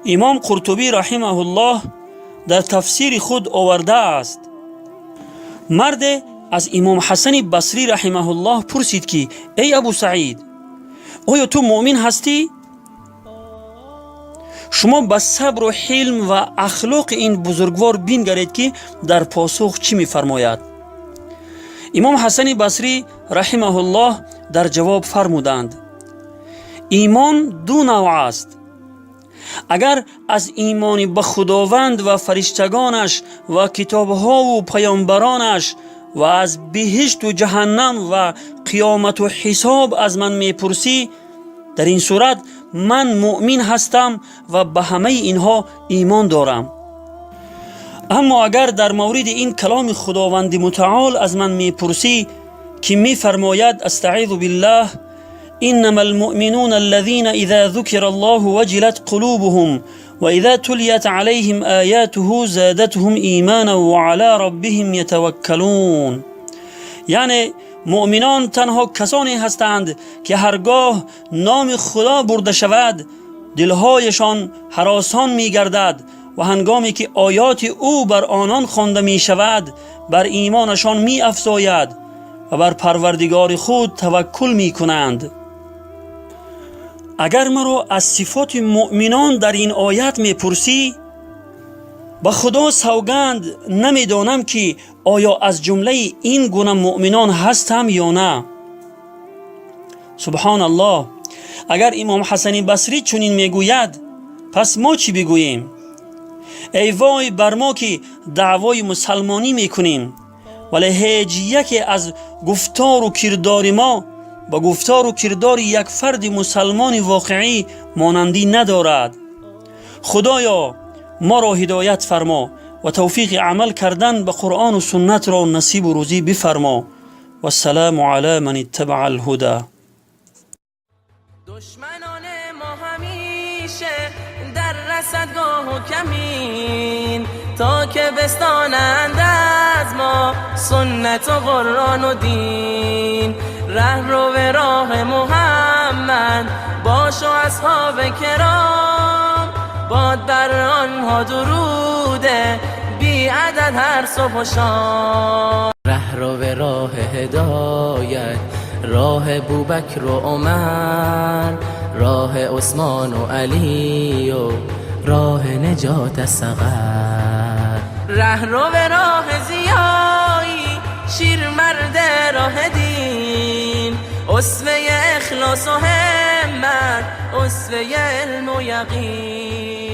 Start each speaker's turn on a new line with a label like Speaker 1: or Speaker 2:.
Speaker 1: Имом Қуртубӣ раҳимаҳуллоҳ дар тафсири худ овардааст: марде аз имом Ҳасани Басрӣ раҳимаҳуллоҳ пурсид, ки эй Абу Саид, оё ту муъмин ҳастӣ? Шумо ба сабру ҳилм ва ахлоқи ин бузургвор бингаред, ки дар посух чӣ мефармояд. Имом Ҳасани Басрӣ раҳимаҳуллоҳ дар ҷавоб фармуданд: имон ду навъ аст. Агар аз имони ба Худованд ва фариштагонаш ва китобҳову паёмбаронаш ва аз биҳишту ҷаҳаннам ва қиёмату ҳисоб аз ман мепурсӣ, дар ин сурат ман муъмин ҳастам ва ба ҳамаи инҳо имон дорам. Аммо агар дар мавриди ин каломи Худованди Мутаол аз ман мепурсӣ, ки мефармояд: أستعيذ بالله، إنما المؤمنون الذين إذا ذكر الله وجلت قلوبهم وإذا تليت عليهم آياته زادتهم إيمانا وعلى ربهم يتوكلون. Яъне муъминон танҳо касоне ҳастанд, ки ҳаргоҳ номи Худо бурда шавад, дилҳояшон ҳаросон мегардад ва ҳангоме ки оёти ӯ бар онон хонда мешавад, бар имонашон меафзояд ва бар Парвардигори худ таваккул мекунанд. Агар маро аз сифоти муъминон дар ин оят мепурсӣ, ба Худо савганд, намедонам, ки оё аз ҷумлаи ин гуна муъминон ҳастам ё на. Субҳоналлоҳ! Агар имом Ҳасани Басрӣ чунин мегӯяд, пас мо чӣ бигӯем? Эй вой бар мо, ки даъвои мусалмонӣ мекунем, вале ҳеҷ яке аз гуфтору кирдори мо ба гуфтору кирдори як фарди мусалмони воқеӣ монандӣ надорад. Худоё, моро ҳидоят фармо ва тавфиқи амал кардан ба Қуръону суннатро насибу рӯзӣ бифармо. والسلام على من اتبع الهدى.
Speaker 2: دشمنان ما همیشه در رصدگاه و کمین تا که بستانند از ما سنت و قرآن و دین. ره رو به راه محمد باش و اصحاب کرام، باد بر آنها درود بی عدد هر صبح و شام. ره رو به راه هدایت، راه بوبکر و عمر، راه عثمان و علی و راه نجات از سقر. ره رو به راه ضیایی، شیر مرد راه دین، اسوه اخلاص و همت، اسوه علم و یقین.